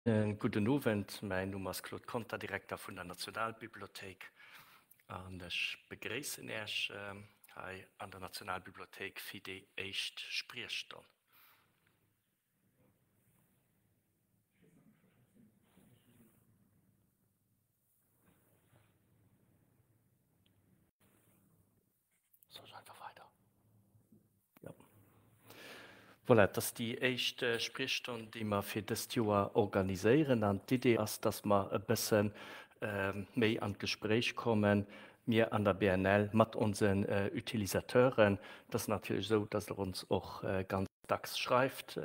Schéine gudden Owend, mäin Numm ass Claude Conter, Direkter vun der Nationalbibliothéik an ech begréissen Äech hei an der Nationalbibliothéik fir déi éischt Spriechstonn. Soll ech einfach weider? Jo. Voilà, et ass déi éischt Spriechstonn, déi mer fir dëst Joer organiséieren. An d'Idee ass, dass mer e bësse méi an d'Gespréich kommen, mir an der BNL mat onsen Utilisateuren. Et ass natierlech esou, dass Der ons och ganz dacks schreift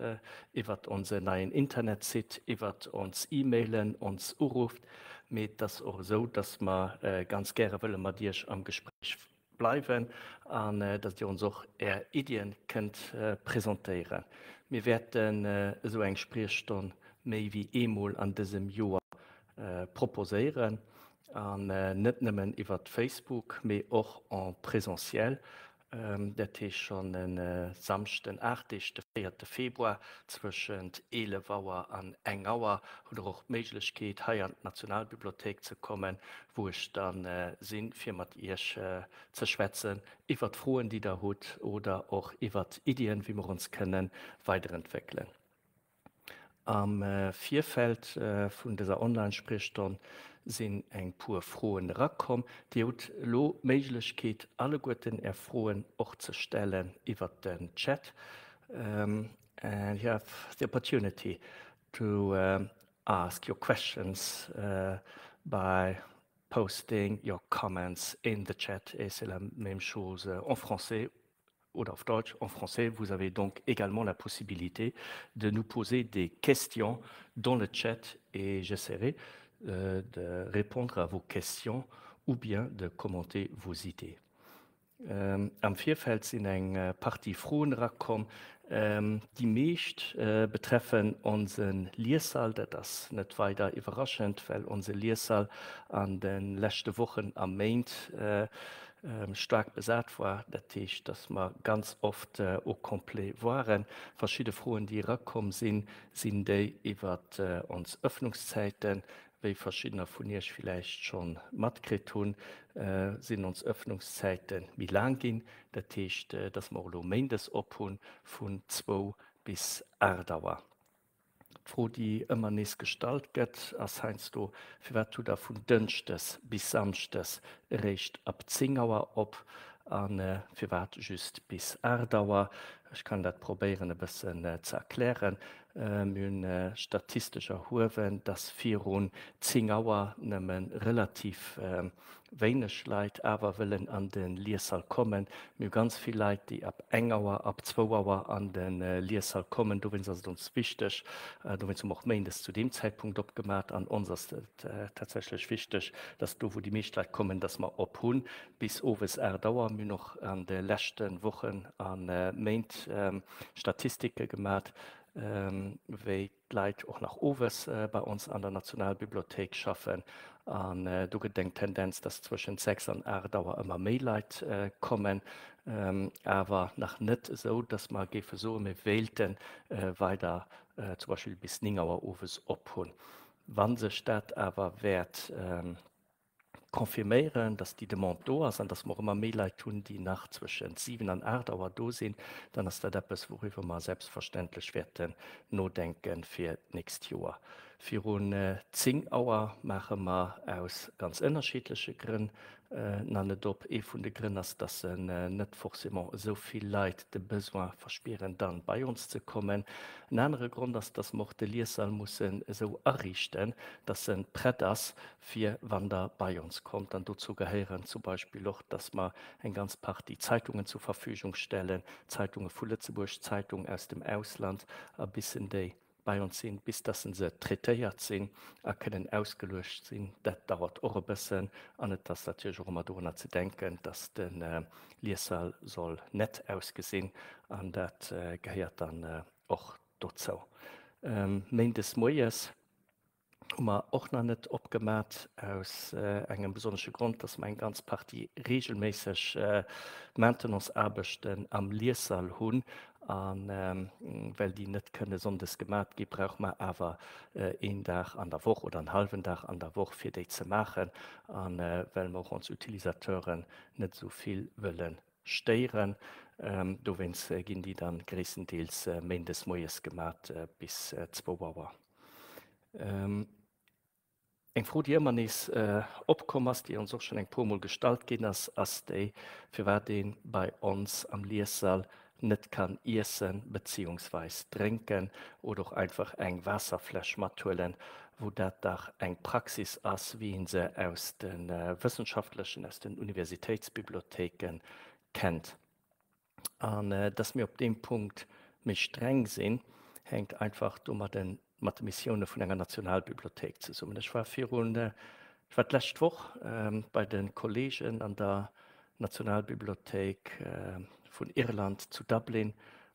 iwwert onsen neien Internetsite, iwwert ons E-Mailen, ons urufft. Mee et ass och esou, dass mer ganz gäre wëlle mat Iech am Gespréich bleiwen an dass Dir ons och Är Iddien kënnt presentéieren. Mir wäerten esou eng Spriechstonn méi wéi eemol an dësem Joer proposéieren an net nëmmen iwwert Facebook, mee och en présentiel. Dat heescht schonn e Samschden, 8 Deeg, de véierte Februar, zwëschent 11 Auer an eng Auer hutt der och d'Méiglechkeet hei an d'Nationalbibliothéik ze kommen, wou ech da sinn, fir mat Iech ze schwätzen iwwert Froen, déi der hutt oder och iwwert Iddien, wéi mer ons kënne weiderentwéckelen. Am Virfeld vun dëser Online-Spriechstonn sinn eng puer Froen erakomm. Dir hutt elo d'Méiglechkeet alleguerten är Froen och ze stellen iwwert den Chat. And you have the opportunity to ask your questions by posting your comments in the chat et c'est la même chose en français oder auf Deutsch, en français. Vous avez donc également la possibilité de nous poser des questions dans le chat et j'essaierai euh, de répondre à vos questions ou bien de commenter vos idées. Ähm, am Virfeld sinn eng äh, Partie Froen erakomm. Ähm, déi meescht äh, betreffen onse Liessall. Dat ass net weider iwwerraschend, well onse Liessall an de leschte Wochen a Méint äh, staark besat war. Dat heescht, dass mer ganz oft au complet waren. Verschidde Froen, déi erakomm sinn, sinn déi iwwer ons Öffnungszäiten. Wéi verschiddener vun Iech villäicht scho matkritt hunn, sinn ons Öffnungszäite méi laang ginn. Dat heescht, dass mer och elo méindes op hunn vun zwou bis 8 Auer. D'Fro, déi ëmmer nees gestallt gëtt, ass heiansdo, Firwat hutt Der vun dënschdes bis samschdes eréischt ab 10 Auer op a firwat just bis 8 Auer? Ech kann dat probéieren e bëssen ze erklären. Mir hunn statistesch erhuewen, dass virun 10 Auer nëmme relativ wéineg Leit awer wëllen an de Liessall kommen. Mir hu ganz vill Leit, déi ab eng Auer, ab zwou Auer an de Liessall kommen. Dowéinst ass et ons wichteg, dowéinst hu mer och méindes zu deem Zäitpunkt opgemat, an ons ass et tatsächlech wichteg, dass do, wou déi meescht Leit kommen, dass mer op hunn bis owes 8 Auer. Mir hunn och an de leschte Wochen a Méint Statistike gemat, wéi d'Leit och nach owes bei ons an der Nationalbibliothéik schaffen. An do gëtt et eng Tendenz, dass zwëschent 6 an 8 Auer ëmmer méi Leit kommen, awer nach net esou, dass mer géife soen, mir wéilte weider zum Beispill bis 9 Auer owes op hunn. Wa sech dat awer wäert confirméieren, dass déi Demande do ass an dass mer och ëmmer méi Leit hunn, déi nach zwëschent 7 an 8 Auer do sinn, dann ass dat eppes, wouriwwer mer selbstverständlech wäerten nodenke fir d'nächst Joer. Virun 10 Auer maache mer aus ganz ënnerschiddleche Grënn nach net op. Ee vun de Grënn ass, dass net forcément esou vill Leit de Besoin verspieren, dann bei ons ze kommen. En anere Grond ass, dass mer och de Liessall mussen esou ariichten, dass e prett ass, fir wann Der bei ons kommt. An dozou gehéieren zum Beispill och, dass mer eng ganz Partie Zeitungen zur Verfügung stellen, Zeitunge vu Lëtzebuerg, Zeitung aus dem Ausland, a bis en déi bei ons sinn, bis dass se traitéiert sinn a kënnen ausgeluecht sinn, dat dauert och e bëssen. An et ass natierlech och ëmmer dorunner ze denken, dass de Liessall soll nett ausgesinn, an dat gehéiert dann och dozou. Méindes moies hu mer och nach net opgemat, aus engem besonnesche Grond, dass mer eng ganz Partie regelméisseg Maintenanceaarbechten am Liessall hunn. A well déi net kënne sonndes gemat gi, brauche mer awer een Dag an der Woch oder en hallwen Dag an der Woch, fir déi ze maachen. A well mer och ons Utilisateuren net esou vill wëlle stéieren, dowéinst ginn déi dann gréisstendeels méindes moies gemat bis zwou Auer. Eng Fro, déi ëmmer nees opkomm ass, déi ons och schonn eng puer Mol gestallt ginn ass, ass déi, firwat ee bei ons am Liessall net kann iessen beziehungsweis drénken oder och einfach eng Waasserfläsch mathuelen, wou dat dach eng Praxis ass, wéi ee se aus de wëssenschaftlechen, aus den Universitéitsbibliothéike kennt. An dass mir op deem Punkt méi streng sinn, hänkt einfach domadden, mat de Missioune vun enger Nationalbibliothéik zesummen. Ech war virun, ech war d'lescht Woch bei de Kolleegen an der Nationalbibliothéik vun Irland zu Dublin,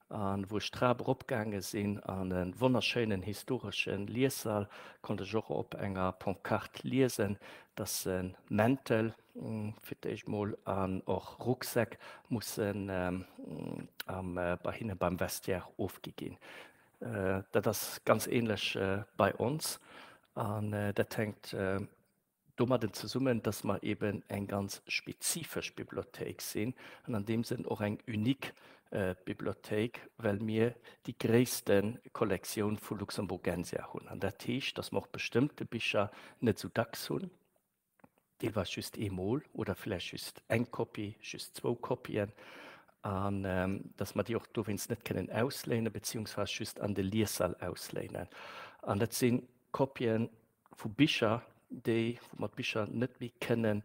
a wou ech d'Trap eropgaange sinn an e wonnerschéinen historesche Liessall, konnt ech och op enger Pancarte liesen, dass se Mäntel, fir d'éischt mol an och Rucksäck mussen am bei hinne beim Vestiaire ofgi ginn. Dat ass ganz ähnlech bei ons an dat hänkt domadden zesummen, dass mer eben eng ganz spezifesch Bibliothéik sinn an an deem Sënn och eng unique Bibliothéik, well mir déi gréisste Kollektioun vu Luxemburgensia hunn. An dat heescht, dass mer och bestëmmte Bicher net esou dacks hunn. deelweis just eemol oder vläicht just eng Kopie, just zwou Kopien, an dass mer déi och dowéinst net kënnen ausléinen, beziehungsweise just an de Liessall ausléinen. An dat si Kopie vu Bicher, déi, wou mer d'Bicher net méi kënnen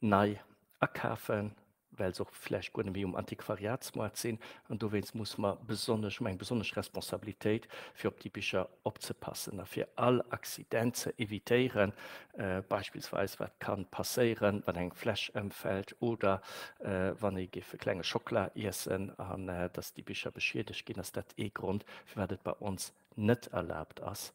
nei akafen, well se och vläicht guer net méi um Antiquariatsmoart sinn, an dowéinst musse mer besonnesch, hu mer eng besonnesch Responsabilitéit, fir op déi Bicher opzepassen a fir all Accident ze évitéieren, beispillsweis wat ka passéieren, wann eng Fläsch ëmfält oder wann ee géif e klenge Schockela iessen an dass déi Bicher beschiedegt ginn, ass dat ee Grond, firwat et bei ons net erlaabt ass,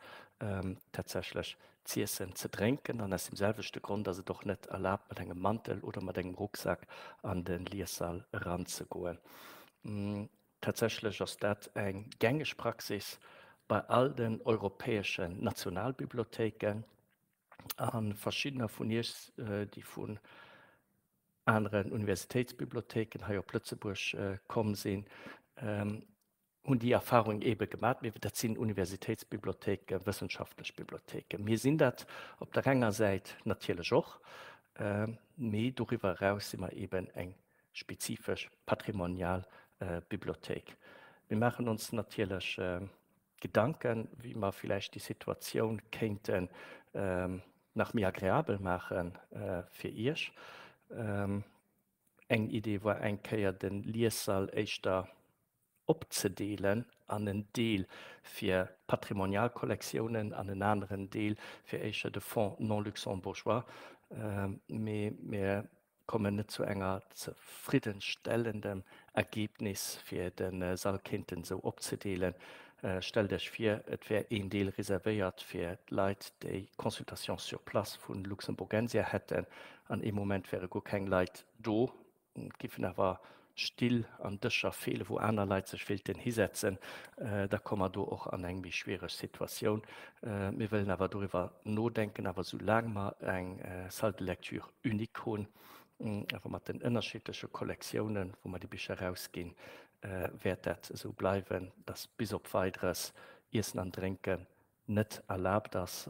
tatsächlech z'iessen, ze drénken. An aus deem selwechte Grond ass et och net erlaabt, mat engem Mantel oder mat engem Rucksak an de Liessall eranzegoen. Tatsächlech ass dat eng gängeg Praxis bei all den europäeschen Nationalbibliothéiken. A verschiddener vun Iech, déi vun aneren Universitéitsbibliothéiken hei op Lëtzebuerg komm sinn, hunn déi Erfahrung eebe gemat, mee dat sinn Universitéitsbibliothéiken, wëssenschaftlech Bibliothéiken. Mir sinn dat op der enger Säit natierlech och, mee doriwwer eraus si mer eeben eng spezifesch patrimonial Bibliothéik. Mir maachen ons natierlech Gedanken, wéi mer villäicht déi Situatioun kéinten nach méi agreabel maache fir Iech. Eng Idee war eng Kéier de Liessall éischter opzedeelen an en Deel fir patrimonial Kollektiounen an en aneren Deel fir éischer de Fonds non luxembourgeois. Mee mir kommen net zu enger zefriddenstellendem Ergebnis, fir de Sall kéinten esou opzedeelen. Stellt Iech vir, et wär een Deel reservéiert fir d'Leit, déi Consultation sur place vu Luxemburgensia hätten, an ee Moment wäre guer keng Leit do, Et géifen awer Still an Dëscher feelen, wou aner Leit sech wéilten hisetzen. Da komme mer do och an eng méi schwiereg Situatioun. Mir wëllen awer doriwwer nodenken, awer soulaang mer eng Salle de lecture unique hunn, awer mat den ënnerschiddleche Kollektiounen, wou mer déi Bicher erausginn, wäert dat esou bleiwen, dass bis op Weideres Iessen an Drénken net erlaabt ass.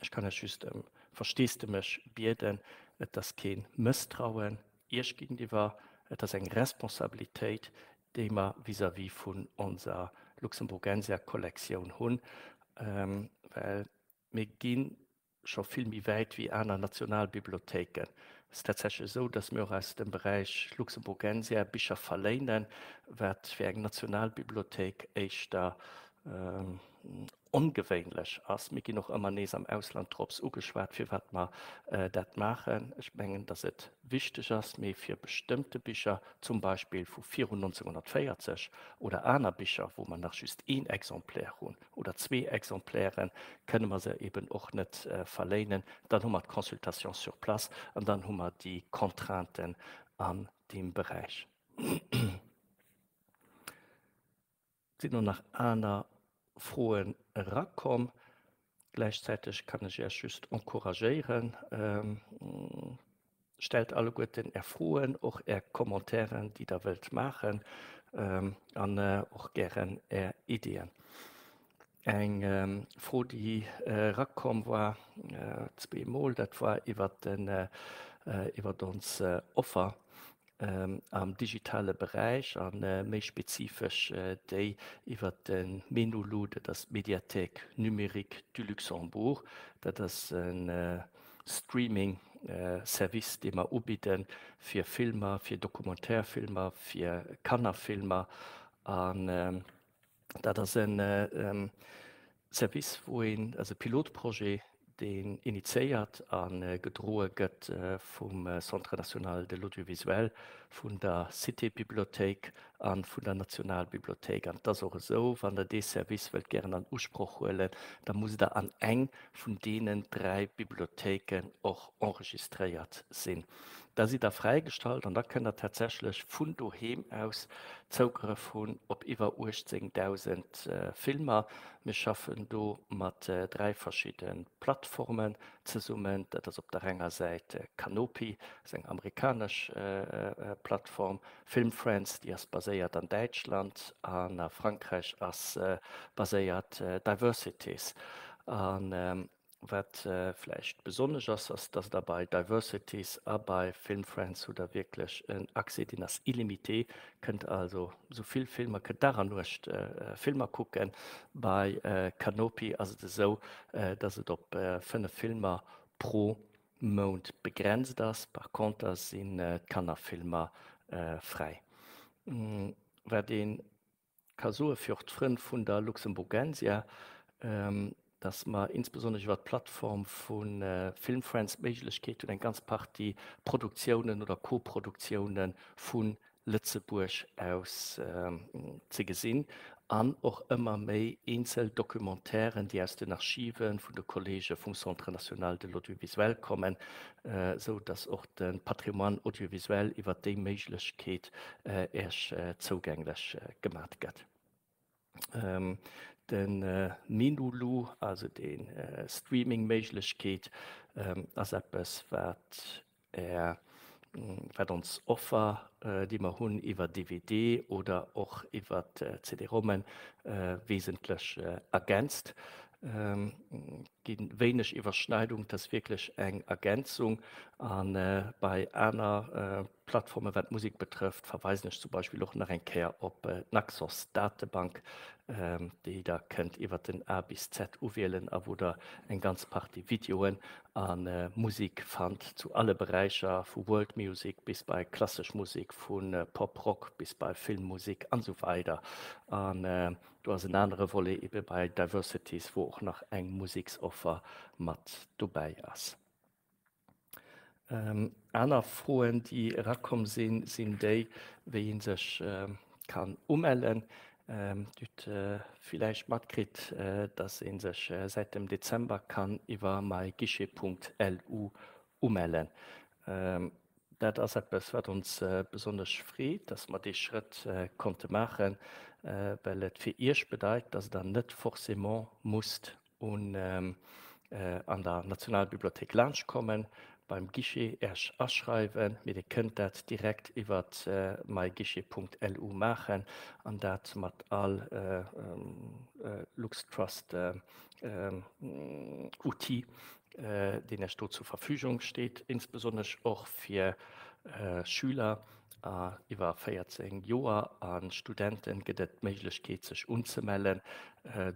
Ech kann Iech just ëm Versteesdemech bieden. Et ass kee Mësstrauen Iech géintiwwer, et ass eng Responsabilitéit, déi mer vis-à-vis vun onser Luxemburgensia-Kollektioun hunn, well mir gi scho vill méi wäit wéi aner Nationalbibliothéiken. Et ass tatsächlech esou, dass mir och aus dem Beräich Luxemburgensia Bicher verléinen, wat fir eng Nationalbibliothéik éischter ongewéinlech ass. Mir ginn och ëmmer nees am Ausland drops ugeschwat, firwat mer dat maachen. Ech mengen, datt et wichteg ass, mee fir bestëmmte Bicher, zum Beispill vu virun 1940 oder aner Bicher, wou mer nach just een Exemplaire hunn oder zwee Exemplairen, kënne mer se eben och net verléinen. Dann hu mer d'Consultation sur place an dann hu mer déi Contrainten an deem Beräich. Sinn och nach aner Froen erakomm. Gläichzäiteg kann ech Iech just encouragéieren, stellt alleguerten Är Froen, och Är Commentairen, déi Der wëllt maachen, an och gären Är Iddien. Eng Fro, déi erakomm war, zweemol, dat war iwwert den, iwwert ons Offer am digitale Beräich a méi spezifesch déi iwwert de Menulu, dat ass d'Médiathèque numérique du Luxembourg. Dat ass e Streaming-Service, dee mer ubidde fir Filmer, fir Documentaire-Filmer, fir Kannerfilmer. An Dat ass e Service, wou een, ass e Pilotprojet, deen initiéiert a gedroe gëtt vum Centre national de l'audiovisuel, vun der Cité Bibliothéik a vun der Nationalbibliothéik. An et ass och esou, wann Der dee Service wëllt gären an Usproch huelen, da musst Der an eng vun deenen 3 Bibliothéiken och enregistréiert sinn. Da sidd Der fräigestallt an da kënnt Der tatsächlech vun doheem aus Zougrëff hunn op iwwer 18.000 Filmer. Mir schaffen do mat 3 verschidde Plattformen zesummen. Dat ass op der enger Säit Kanopy, ass eng amerikanesch Plattform, Film Friends, déi ass baséiert an Däitschland, an a Frankräich ass baséiert Diversities. An Wat vläicht besonnesch ass, ass, dass Der bei Diversities a bei Film Friends hutt Der wierklech en Accès, deen ass illimité, kënnt also esou vill Filmer, kënnt Dag an Nuecht Filmer kucken. Bei Kanopy ass et esou, dass et op 5 Filmer pro Mount begrenzt ass. Par conter sinn d'Kannerfilmer fräi. Wat ee ka soe fir och d'Frënn vun der Luxemburgensia, dass mer insbesonnesch iwwer d'Plattform vu Filmfriends d'Méiglechkeet hunn, eng ganz Partie Produktiounen oder Koproduktiounen vu Lëtzebuerg aus ze gesinn an och ëmmer méi eenzel Documentairen, déi aus den Archive vun de Kollege vum Centre national de l'audiovisuel kommen, esou dass och de Patrimoine audiovisuel iwwer déi Méiglechkeet Iech zougänglech gemat gëtt. De Minulu, also déi Streaming-Méiglechkeet, ass eppes, wat Är, wat ons Offer, déi mer hunn iwwer DVD oder och iwwer CD-ROMen, wesentlech ergänzt. Gi wéineg Iwwerschneidung, et ass wierklech eng Ergänzung. A bei aner Plattformen, wat d'Musek betrëfft, verweisen ech zum Beispill och nach eng Kéier op d'Naxos-Datebank, déi Der kënnt iwwer den A bis Z uwielen a wou Der eng ganz Partie Videoen a Musek fannt zu alle Beräicher, vu World Music bis bei klassesch Musek, vu Pop, Rock bis bei Filmmusek an esou weider. An do ass en anere Volet ebe bei Diversities, wou och nach eng Museksoffer mat dobäi ass. Aner Froen, déi erakomm sinn, sinn déi, wéi ee sech kann umellen. Dir hutt villäicht matkritt, dass ee sech säit dem Dezember kann iwwer myguichet.lu umellen. Dat ass eppes, wat ons besonnesch freet, dass mer dee Schrëtt konnte maachen, well et fir Iech bedeit, dass Der net forcément musst un an der Nationalbibliothéik laanschtkommen, beim Guichet Äerch aschreiwen, mee Dir kënnt dat direkt iwwer myguichet.lu maachen an dat mat all LuxTrust Outil, deen Äerch do zur Verfügung steet, insbesonnesch och fir Schüler iwwer 14 Joer a Studenten gëtt et d'Méiglechkeet sech unzemellen.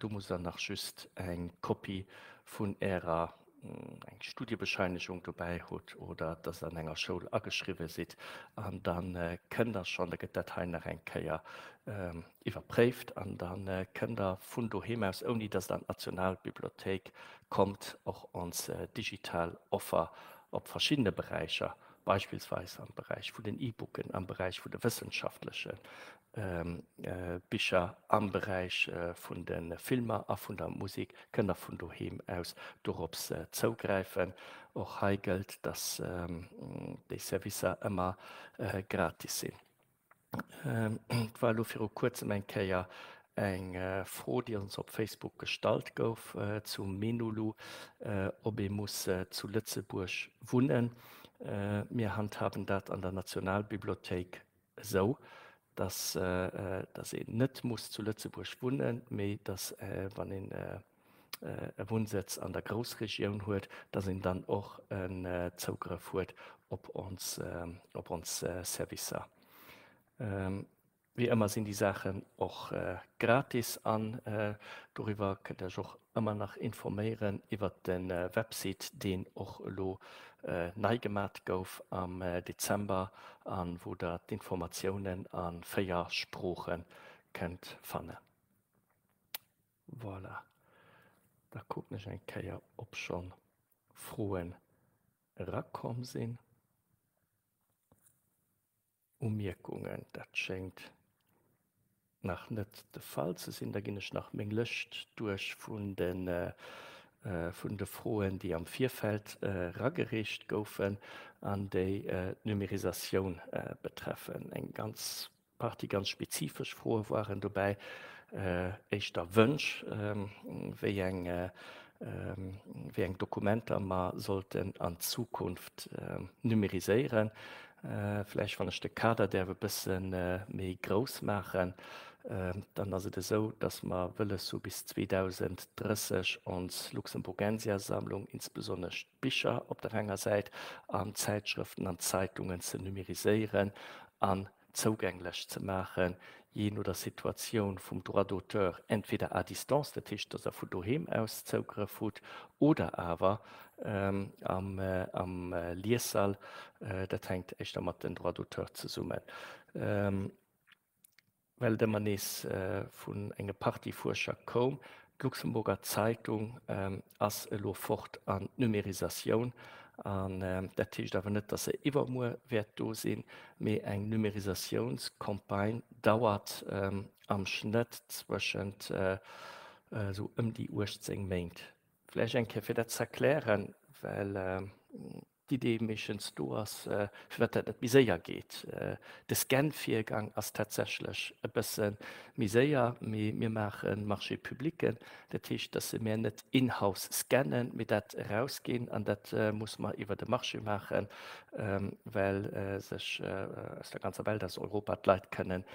Do musst der nach just eng Kopie vun ärer eng Studiebescheinegung dobäi hutt oder dass der an enger Schoul ageschriwwe sidd an da kënnt der schonn, da gëtt dat hei nach eng Kéier iwwerpréift an da kënnt der vun doheem aus, ouni dass der an d'Nationalbibliothéik kommt, och ons digital Offer op verschiddene Beräicher beispillsweis am Beräich vun den E-Booken, am Beräich vun de wëssenschaftleche Bicher, am Beräich vun de Filmer a vun der Musek, kënnt Der vun doheem aus dorops zougräifen. Och hei gëllt, dass déi Servicer ëmmer gratis sinn. Et war elo viru kuerzem eng Kéier. Eng Fro, déi ons op Facebook gestallt gouf zum Menulu, ob ee muss zu Lëtzebuerg wunnen. Mir handhaben dat an der Nationalbibliothéik esou, dass dass een net muss zu Lëtzebuerg wunnen, mee dass wann een e Wunnsëtz an der Groussregioun huet, dass een dann och en Zougrëff huet op ons op ons Servicer. Wéi ëmmer sinn déi Saachen och gratis an doriwwer kënnt Dir Iech och ëmmer nach informéieren iwwert de Website, deen och elo nei gemat gouf am Dezember an wou der d'Informatiounen a 4 Sprooche kënnt fannen. Voilà, da kucken ech eng Kéier ob schonn Froen erakomm sinn. Umierkungen, Dat schéngt nach net de Fall ze sinn. Da ginn ech nach meng Lëscht duerch vun de vun de Froen, déi am Virfeld eragereecht goufen an déi d'Numérisatioun betreffen. Eng ganz Partie ganz spezifesch Froe waren dobäi, éischter Wënsch, wéi eng wéi eng Dokumenter mer sollten an Zukunft numériséieren. Vläicht wann ech de Kader däerf e bësse méi grouss maachen, dann ass et esou, datt mer wëlles hu bis 2030 ons Luxemburgensia-Sammlung, insbesonnesch d'Bicher op der enger Säit an d'Zäitschrëften an d'Zeitungen ze numériséieren an zougänglech ze maachen, jee no der Situatioun vum Droit d'auteur, entweder à distance, dat heescht, dass Der vu doheem aus Zougrëff hutt, oder awer am Liessall, dat hänkt éischter mat den Droits d'auteur zesummen. Well et ëmmer nees vun enge Partie Fuerscher koum, D'Luxemburger Zeitung ass elo fort an d'Numérisatioun. An dat heescht awer net, dass se iwwermuer wäert do sinn, mee eng Numérisatiounscampagne dauert am Schnëtt zwëschent esou ëm déi 18 Méint. Vläicht eng Kéier fir dat ze erklären, well d'Idee meeschtens do ass, firwat dat net méi séier geet. De Scan-Virgang ass tatsächlech e bësse méi séier, mee mir maache Marché-publicken, dat heescht, dass se mär net in-house scannen, mee dat erausginn an dat muss mer iwwer de Marché maachen, well sech aus der ganzer Welt, aus Europa d'Leit kënnen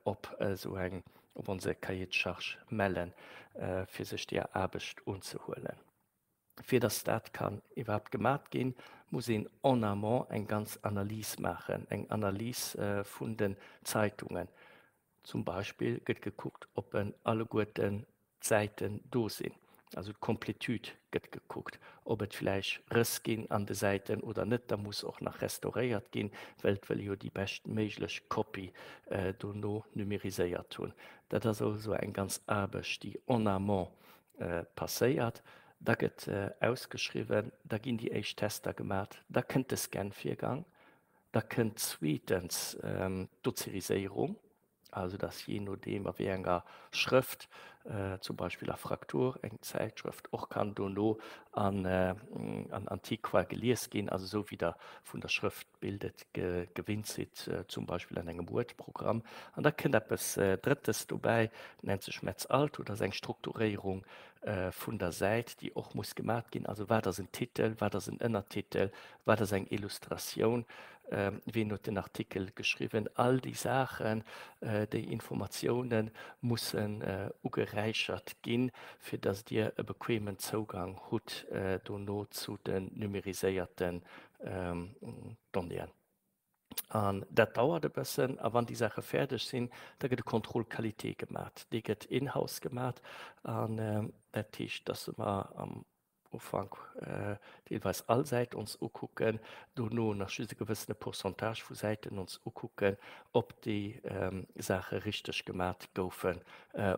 op esou eng, op onse Cahier de charges mellen, fir sech deeër Aarbecht unzehuelen. Fir dass dat kann iwwerhaapt gemat ginn, muss een en amont eng ganz Analys maachen, eng Analys vun den Zeitungen. Zum Beispill gëtt gekuckt, ob en alleguerten d'Säiten do sinn, also d'Complétude gëtt gekuckt, ob et vläicht Rëss ginn an de Säiten oder net. Da muss och nach restauréiert ginn, well et wëll ee jo déi beschtméiglech Kopie dono numériséiert hunn. Dat ass also eng ganz Aarbecht, déi en amont passéiert, da gëtt ausgeschriwwen, da ginn déi éischt Tester gemat, da kënnt de Scan-Virgang, da kënnt zweetens d'Doziriséierung, also datt jee nodeem a wéi enger Schrëft, zum Beispill a Fraktur, eng Zäitschrëft och kann dono an Antiqua gelies ginn, also esou wéi Der vun der Schrëft Bild et gewinnt sidd, zum Beispill an engem Word-Programm. An da kënnt eppes Drëttes dobäi, nennt sech Metz Alto, dat ass eng Strukturéierung vun der Säit, déi och muss gemat ginn. Also wat ass en Titel, wat ass en Ënnertitel, wat ass eng Illustratioun, wien huet den Artikel geschriwwen? All déi Saachen, déi Informatioune mussen ugeräichert ginn, fir datt Dir e bequemen Zougang hutt dono zu den numeriséierten Donnéeën. An dat dauert e bëssen. A wann déi Saache fäerdeg sinn, da gëtt e Contrôle qualité gemat. Dee gëtt in-house gemat. An dat heescht, dass mer am Ufank deelweis all Säit ons ukucken, dono nach just e gewëssene Pourcentage vu Säiten ons ukucken, ob déi Saache richteg gemat goufen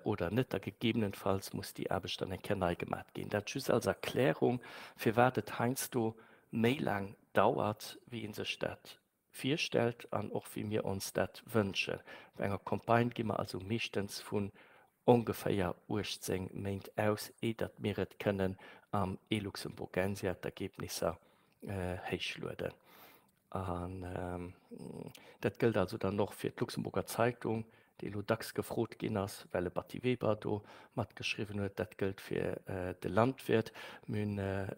oder net. A gegebenenfalls muss déi Aarbecht dann eng Kéier nei gemat ginn. Dat just als Erklärung, firwat et heiansdo méi laang dauert, wéi ee sech dat virstellt an och wéi mir ons dat wënschen. Bei enger Campagne gi mer also meeschtens vun ongeféier 18 Méint aus, ee datt mir et kënnen am eLuxemburgensia d'Ergebnisser héichlueden. An dat gëllt also dann och fir d'Luxemburger Zeitung. dee elo dacks gefrot ginn ass, well e Batty Weber do matgeschriwwen huet. Dat gëllt fir de Landwirt. Mir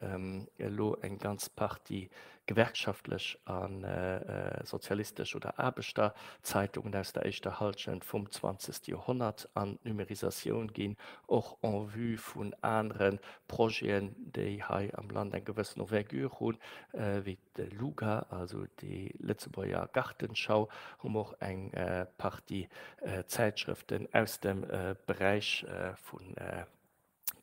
hunn elo eng ganz Partie gewerkschaftlech a sozialistesch oder Aarbechterzeitungen aus der éischter Hallschent vum zwanzegste Joerhonnert an d'Numerisatioun ginn, och en vue vun anere Projeten, déi hei am Land eng gewëssen Envergure hunn, wéi de LUGA, also déi Lëtzebuerger Gartenschau, hu mer och eng Partie Zäitschrëften aus dem Beräich vu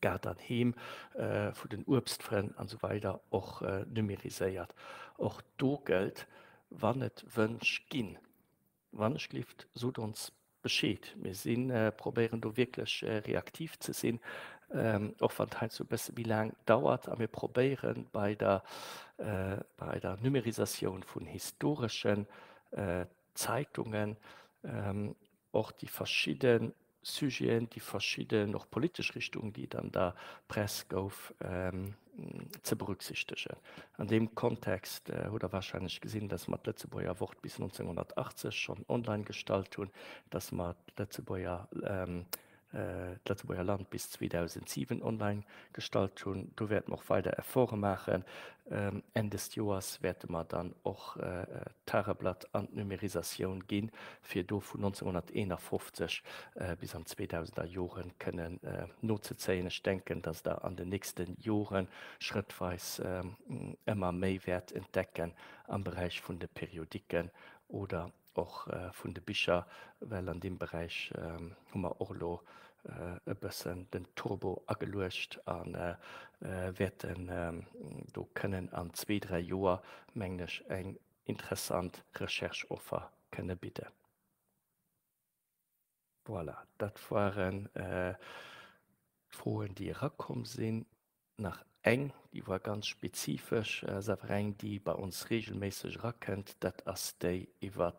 Gaart an Heem, vu den Uebstfrënn an esou weider och numeriséiert. Och do gëllt, wann et Wënsch ginn, wann ech gelift, sot ons Bescheed. Mir si probéieren do wierklech reaktiv ze sinn, och wann et heiansdo e bësse méi laang dauert. A mir probéiere bei der, bei der Numerisatioun vun historeschen Zeitungen och déi verschidde Sujeten, déi verschidden och politesch Richtungen, déi et an der Press gouf, ze berücksichtegen. An deem Kontext hutt Der wahrscheinlech gesinn, dass mer d'Lëtzebuerger Wort bis 1980 schonn online gestallt hunn, dass mer d'Lëtzebuerger d'Lëtzebuerger Land bis 2007 online gestallt hunn. Do wäerte mer och weider Efforte maachen. Enn des Joers wäerte mer dann och d'Tageblatt an d'Numerisatioun ginn, fir do vun 1951 bis an d'Zweedausender Jore kënnen nozezéien. Ech denken, dass Der an den nächste Jore schrëttweis ëmmer méi wäert entdecken am Beräich vun de Periodiken oder och vun de Bicher, well an deem Beräich hu mer och elo e bëssen den Turbo ageluecht a wäerten do kënnen an zwee, dräi Joer, mengen ech, eng interessant Recherche-Offer kënne bidden. Voilà, dat waren d'Froen, déi erakomm sinn. Nach eng, déi war ganz spezifesch, ass awer eng, déi bei ons regelméisseg erakënnt, dat ass déi iwwer,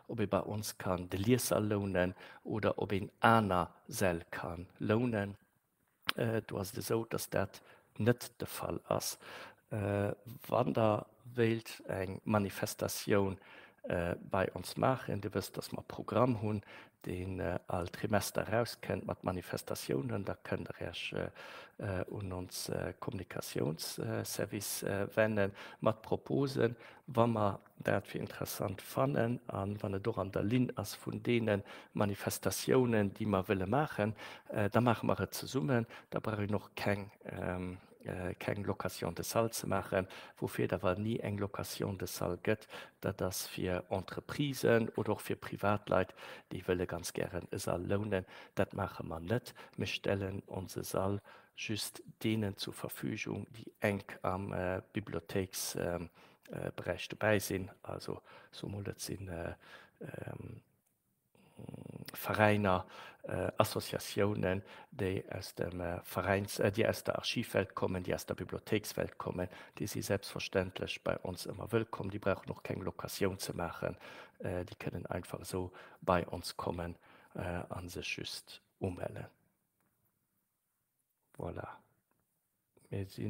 ob ee bei ons kann de Liessall lounen oder ob een aner Säll ka lounen. Do ass et esou, dass dat net de Fall ass. Wann Der wéilt eng Manifestatioun bei ons maachen, Dir wësst, dass mer e Programm hunn, deen all Trimester erauskënnt mat Manifestatiounen, da kënnt Der Iech un ons Kommunikatiounsservice wenne mat Proposen. Wa mer dat fir interessant fannen a wann et och an der Linn ass vun deene Manifestatiounen, déi mer wëlle maachen, da maache mer et zesummen. Da brauch een och keng keng Location de salle ze maachen. Woufir et awer ni eng Location de salle gëtt, dat ass fir Entreprisen oder och fir Privatleit, déi wëlle ganz gären e Sall lounen. Dat maache mer net. Mir stellen onse Sall just deenen zur Verfügung, déi enk am Bibliothéiksberäich dobäi sinn. Also soe mol, dat si Veräiner, Associatiounen, déi aus dem Veräins, déi aus der Archivwelt kommen, déi aus der Bibliothéikswelt kommen, déi si selbstverständlech bei ons ëmmer wëllkomm. Déi brauchen och keng Locatioun ze maachen, déi kënnen einfach esou bei ons kommen a sech just umellen. Voilà. Mir si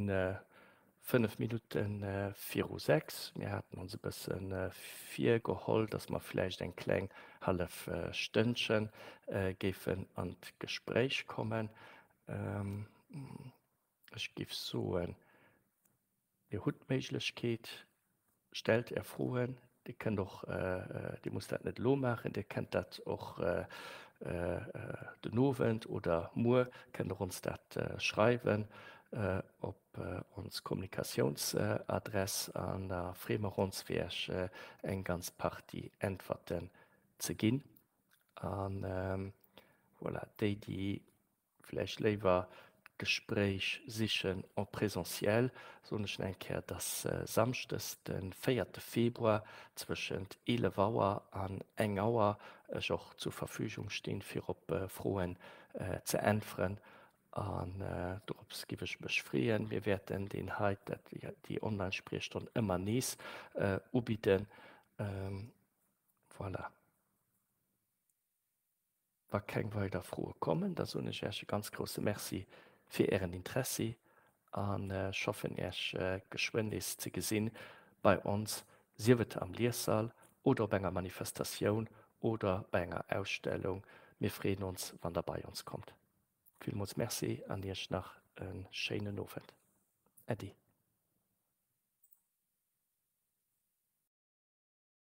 5 Minutte viru 6. Mir haten ons e bësse virgeholl, datt mer vläicht eng kleng hallef Stënnche géifen an d'Gespréich kommen. Ech géif soen, Dir hutt d'Méiglechkeet, stellt Är Froen. Dir kënnt och, Dir musst dat net elo maachen, Dir kënnt dat och den Owend oder muer kënnt Der ons dat schreiwen op ons Kommunikatiounsadress an da freeë mer ons fir Iech eng ganz Partie Äntwerten ze ginn. A voilà, déi déi vläicht léiwer d'Gespréich sichen en présentiel, soen ech nach eng Kéier, dass samschdes de véierte Februar zwëschent 11 Auer an eng Auer ech och zur Verfügung stinn, fir op Froen ze äntweren. An dorops giff ech mech freeën. Mir wäerten deen hei, déi Online-Spriechstonn ëmmer nees ubidden. Voilà. Wa keng weider Froe kommen, da soen ech Äech e ganz grousse Merci fir Ären Interessi an ech hoffen Äech geschwënn nees ze gesinn bei ons, sief et am Liessall oder op enger Manifestatioun. oder bei enger Ausstellung. Mir freeën ons, wann der bei ons kommt. Villmools Merci an Iech nach e schéinen Owend. Äddi.